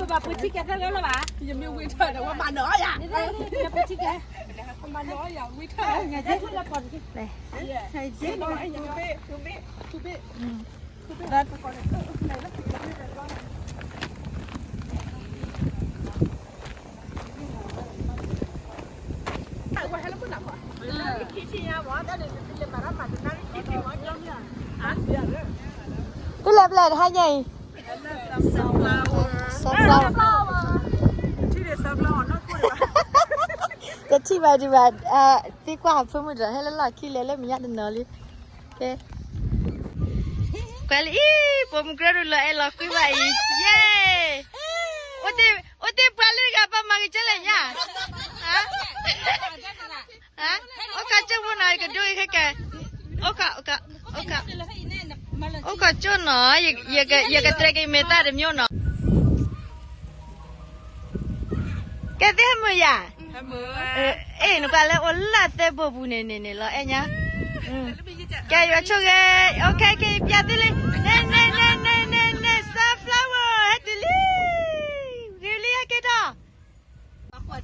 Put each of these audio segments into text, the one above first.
ဘၣ်ပှ့ၤထံကဲသၢဂၤလၢၤဘၣ်. ယမ့ၢ်ဝံထီၣ်ဒီး ဝဲမၤနၢၤအီၣ်ယၤ. ပှ့ၤထံကဲ, မၤနၢၤအီၣ်ယၤ ဝံထီၣ်. တဘ့ၣ်, တဘ့ၣ်, တဘ့ၣ်. တလဲၤပလဲၤတဟါညါအံၤ. Sunflower. တထံၣ်ဘၣ်ဒံးဘၣ်, သံကွၢ်ဟးဖုမုၢ်ဒီး ဟဲလၢလီၢ်ခံလဲၤလၢမုၢ်ညါတနီၤလံ. ကဲ, ကွၢ်လံအံၤ, ပိာ်မုၣ်ကရၢရူၢ်လီၤအဲၣ်လီၤကွံဘၣ်အံၤ, ယဲၢ်. အိၣ်တ့ၢ်ပှၤလၢတဂၤ ပှၤမၤက့ၤကဲလဲၣ်ညါ. အိၣ်ခီကၠိမ့ၢ်နီၤ ယကဒိအံၤခဲကဲ, အိၣ်ခီ, အိၣ်ခီကၠိနီၤ, ယကတြဲက့ၤမဲာ်သၣ်တမံၤနီၤ. ကဲသ့ၣ်ဟဲမုာ်ယၤ, အဲၣ်နကွၢ်လၢအိၣ်လၢသဲဘိပူၤန့ၣ်န့ၣ်န့ၣ်လီၤအဲၣ်ညါ. ကဲယွၤဆိၣ်ဂ့ၤ, အိၣ်ခဲက့ၤပျးသ့လံ, န့ၣ်န့ၣ်န့ၣ်န့ၣ်န့ၣ် sunflower ဟဲတုၤလံ, ဂ့ၤလံဟဲက့ၤ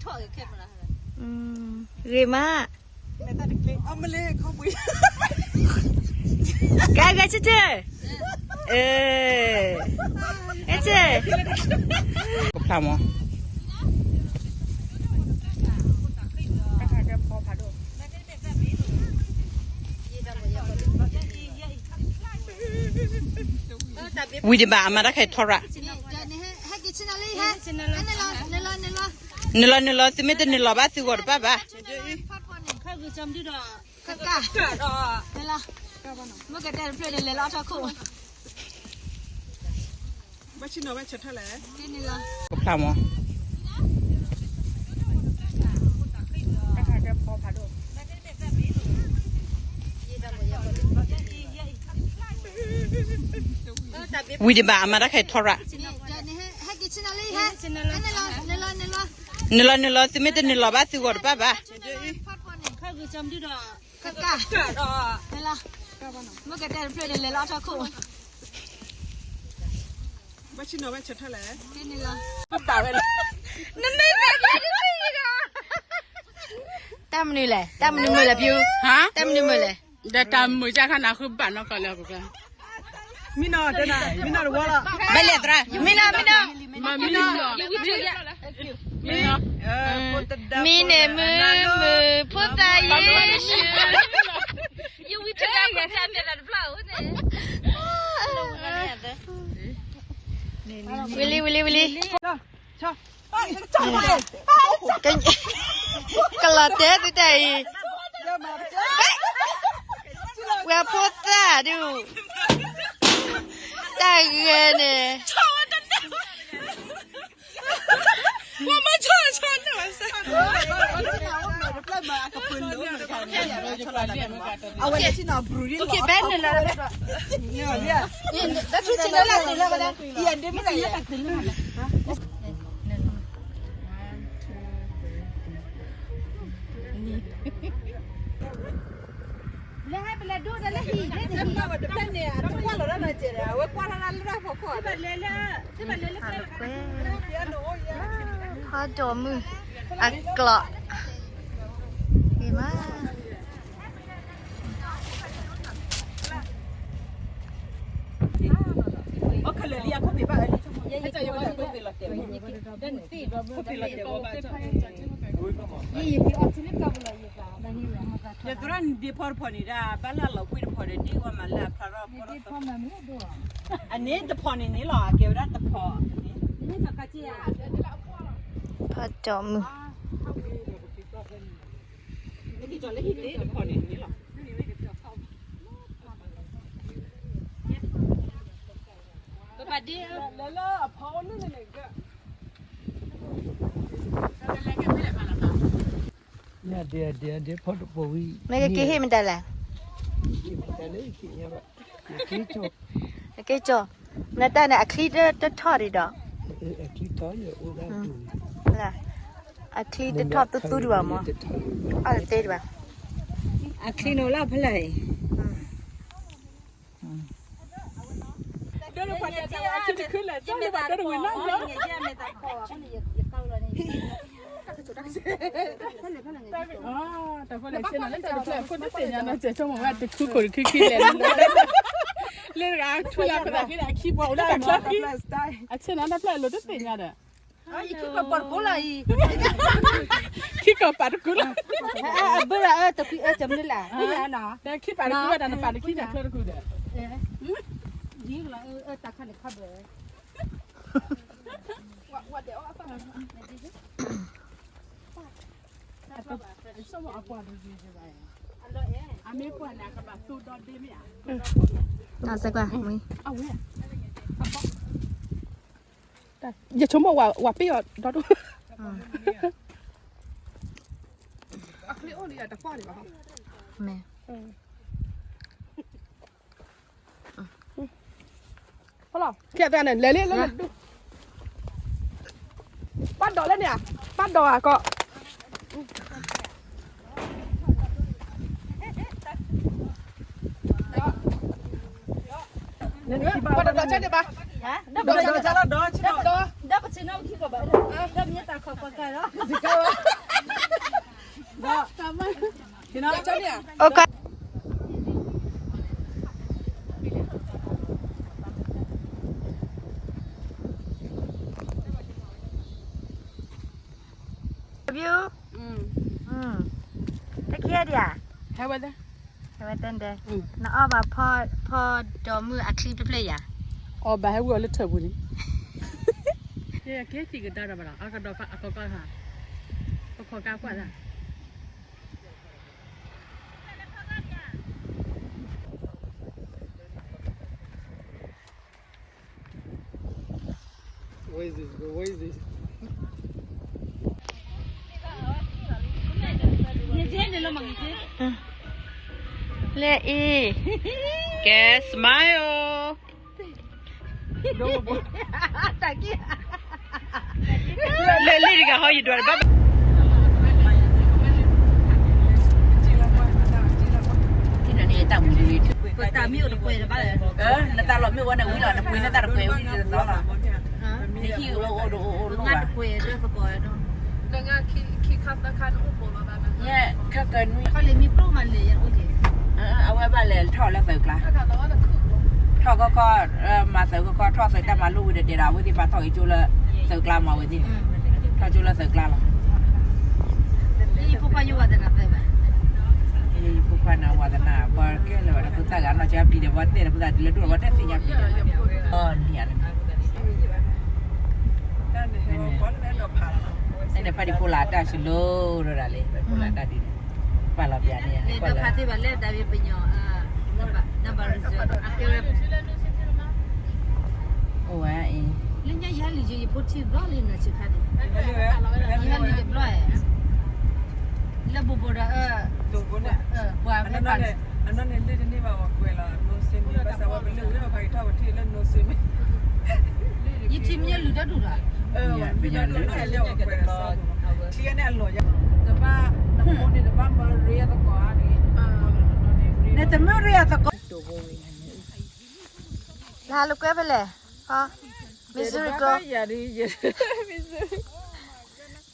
ထီၣ်. ဂ့ၤမး, ကဲဂဲၤဆၢထၢၣ်, အဲ, အဲဆၢ, ကဖျါမး. ဝံၤဒံးဘၣ် အမၤတၢ်ခဲအံၤထီရၣ်. နုာ်လီၤ နုာ်လီၤ သုမ့ၢ်တနုာ်လီၤဘၣ် သုဂီၤတပၣ်ဘၣ်. ကဖျါမး. ဝံၤဒံးဘၣ် အမၤတၢ်ခဲအံၤထီရၣ်. နုာ်လီၤ နုာ်လီၤ သုမ့ၢ်တနုာ်လီၤဘၣ် သုဂီၤတပၣ်ဘၣ်. တၢ်မနုၤလဲၣ်, တၢ်မနုၤမုာ်လဲၣ် ပျူၤ, တၢ်မနုၤမုာ်လဲၣ်. ဒီးတၢ်မုာ်ကၢ်ခါနၤဃုဘၣ်နီၢ်ကီၢ်လၢပက, မံနီၤ, မံနီၤ, မံနီၤ, မံန့ၣ်မုာ်, မုာ်ဖိသၣ်ယ့ၣ်ၡူး, ဝံၤလံ ဝံၤလံ ဝံၤလံ. ကလီၤတဲသုတၢ်အံၤ, ပှၤဖိသၣ်ဒုး, တၢ်ဂဲၤန့ၣ်, လၢဟဲပလဲၤဒိၣ်ဒီးလၢဟံၣ်, ဖီဒိၣ်မုၢ်, အကျိာ်, ဂ့ၤမး. ယသရၣ်န့ၣ်ဒ့ဖီတဖီန့ၣ်ဒၣ် ဘၣ်လၢလီၤကွံတဖီဒီးဒ့ဝဲမးလၢအဖျါထီၣ်ဖီထီၣ်, အန့ၣ်တဖီန့ၣ်န့ၣ်လီၤ အကဲဝဲဒၣ်တဖီ, ဖီဒိၣ်မုၢ်, မ့ၢ်ကက့ၤဟ့ၣ်မတၤလဲၣ်, ကက့ၤကၠီ, နတၢ်န့ၣ် အချံတထီၣ်ဒံးဒီး, အချံတထီၣ်သူသူဒံးဘၣ်မး, အတသ့ဒံးဘၣ်, အချံန့ၣ်လၢဖဲလဲၣ်, ဒိၣ်တခွါတဲတၢ်ဝဲအချံတခုလဲၣ်, ဒိၣ်တခွါတဲတဝံၤနီၢ်လီၤ. တၢ်ဖိလဲၤဆ့ၣ်နီၤလၢတၢ်တဖျၢၣ်အခိၣ်တသ့ၣ်ညါနီၤ ကဲဆိကမိၣ်ဝဲတခူခိၣ်တခူခံလဲၣ်, လၢတဂၤထူလၢ်ဖဲသးခံဒီးအခံပှၤအိၣ်လၢတၢ်ချၢခံ, အဆ့ၣ်နီၤတၢ်ဖျၢၣ်အလိၤတသ့ၣ်ညါဒီး ခံကီၢ်ပာ်တကူလီၤအံၤ, ခံကီၢ်ပာ်တကူလီၤ, အဘၢအၢတကွံအၢကမနုၤလဲၣ်, ခံပာ်တကူဝဲဒၣ်နပာ်တခံတၢ်ချၢတကူဒီး, ဒ်လီၤအၢတၢ်ခါန့ၣ်ခါဘၢ အစဲကွၢ်မ့ၢ်, ယဆိကမိၣ်ဝၤပ့ၢ်အီၤဒီဒူၣ်, အချ့အိၣ်လံအတကွၢ်န့ၣ်ဘၣ်, မ့ၢ် ဖဲလီၤ ခံသၢန့ၣ် လဲၤလံ လဲၤလံ ပၢ်ဒိးလၢန့ၣ်ဧါ, ပၢ်ဒိးဧါကီး, ပၢ်ဒိးဒိးကဲန့ၣ်ဘၣ်, ဒိးကဲန့ၣ်ဘၣ်, ဒီးပဆ့ၣ်နီၤခံကီၢ်ဘၣ်, ဒီးမ့ၢ်တၢ်ခီၣ်ခီၣ်ကါဒီး တၢ်ခံဒံးဧါ, ဟဲဝဲ, ဟဲဝဲတၢ်ဒဲး, နအီၣ်ဘၣ်ဖီဒီးမုၢ်အချံဖျၢၣ်ဖျၢၣ်ဧါ, အီၣ်ဘၣ်ဟဲဝံၤအီၤလၢထၢၣ်ပူၤန့ၣ်, ကဲသံကဒါဒီးဘၣ်ဒီး အကဒီးအကီကီၢ်, ပခီၣ်ကါကွၢ်သး What is this, bro? What is this? လဲၣ်အံၤ, ကဲ smile. လၢလံတဂၤဟီယဒွးတဘၣ်ဘၣ်, နတၢ်လီၢ်မ့ၢ်ဝဲန့ၣ်ဝံၤလီၤ နပှ့ၤန့ၢ်တၢ်တပှဲၤဝံၤလီၤ, နဟံၣ်အိၣ်အိၣ်ဒိၣ်အိၣ်အိၣ်လိၣ်ဘၣ်, ခဲကနွံ အဝဲဘၣ်လဲၤထီၣ်လၢသုးကျါ, ထီၣ်ခီခီ, မၤသုးခီခီ ထီၣ်သုးတၢ်မၤလိဝံၤဒီးတဲဒီး အဝဲသ့ၣ်ပာ်ထီၣ်က့ၤကၠိလၢသုးကျါမးဝဲသ့ၣ်, ထီၣ်ကၠိလၢသုးကျါလီၤ, ယဖိခွါန့ၣ်ဝါသနာ ပှၤကဲလၢၤဘၣ်ဒီး ဖိသၣ်ဂၤနီၢ်ကၠၢပျံၤဒီး ပှၤတဲဒီးဖိသၣ်တုၤလၢဒိၣ်ဒီး ပှၤတဲသ့ၣ်ညါပျံၤဒီး, အီၤန့ၣ် န့ၣ်ဖးဒံဖိလာ်တၢ်စလိၤဒိၣ်ဒၣ်လံ ဖိလာ်တၢ်ဒ်န့ၣ် ပာ်လီၤပျးန့ၣ် လၢဒၢးဖးသ့ၣ်ဘၣ်လၢဒၣ်ဝဲပညီ, အိၣ်ဝဲအံၤ, လၢညါယဟဲလံယဖိထံဘျီလံနၤဆံးခါန့ၣ်, ယဟဲလံတဘျီ, လၢဘိဘိဒီး, ပှၤဖဲပာ် အနီၢ်န့ၣ်လၢတန့ၢ်ဘၣ်ဝဲကွဲးလီၤ no swimming ဘၣ်ဆၣ်ဝဲပလၢဝဲဘၣ်က့ၤထီၣ်ပထံၣ်လၢ no swimming, ယထံၣ်မ့ၢ်လုၢ်တၢ်ဒူၣ်ဒီး, ပညီလုၢ်န့ၣ်လၢအကွဲးလီၤဆၢ, ထံန့ၣ်အလီၢ်ယါ, တဘၣ်, နဖိန့ၣ်တဘၣ်မၢရ့အသကိးဧါန့ၣ်, နတမၢရ့အသကိး, လၢဟးလၢကွဲဖဲလဲၣ်, ဟီ, Missouri ကီး, ယၤဒ်ယဲ, Missouri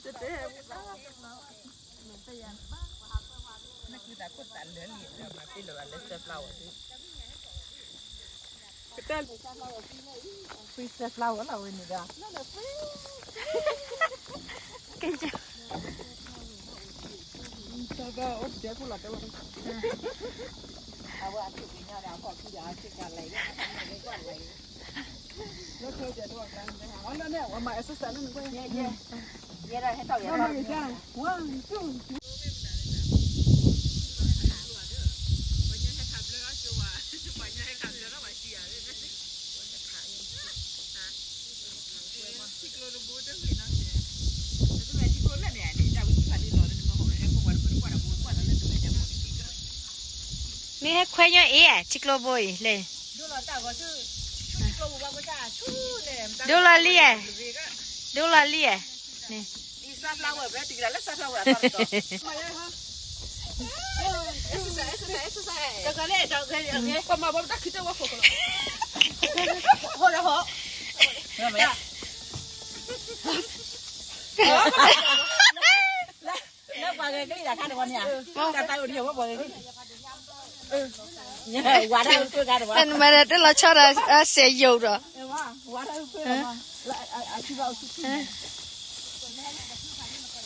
ကတၢၢ် free sunflower လီၤဝဲန့ၣ်ဒီး, ကဲ, အဝဲအထူၣ်ကညီဒီး အခီၣ်ထူဒီး အဆ့ကၤလဲၤ, လၢခဲကဲးတဝီကျါန့ၣ်, အီၤလၢန့ၣ် အဝဲမၤ exercise လၢန့ၣ်, ယဲဒၣ်ဟဲထီၣ်ဝဲ, one, two, three. မ့ၢ်ဟဲခွဲညီအံၤ ထံကျိဘိအံၤလဲၣ်, ဒိလီၤလံဧါ, ဒိလီၤလံဧါ, န့ၣ် exercise, exercise, exercise. လၢပှၤဂဲၤကလံၣ်တခါတဝီန့ၣ်ဧါ, တၢ်သးအိၣ်ဒံးဝဲပှၤဂဲၤကလံၣ်, ဝၤတၢ်ဖုၣ်ခါတဝီ, နမ့ၢ်တဲလီၤဆီဒီးစဲးယိာ်ဒီး, ဝၤတၢ်ဖုၣ်ခါတဝီ, အ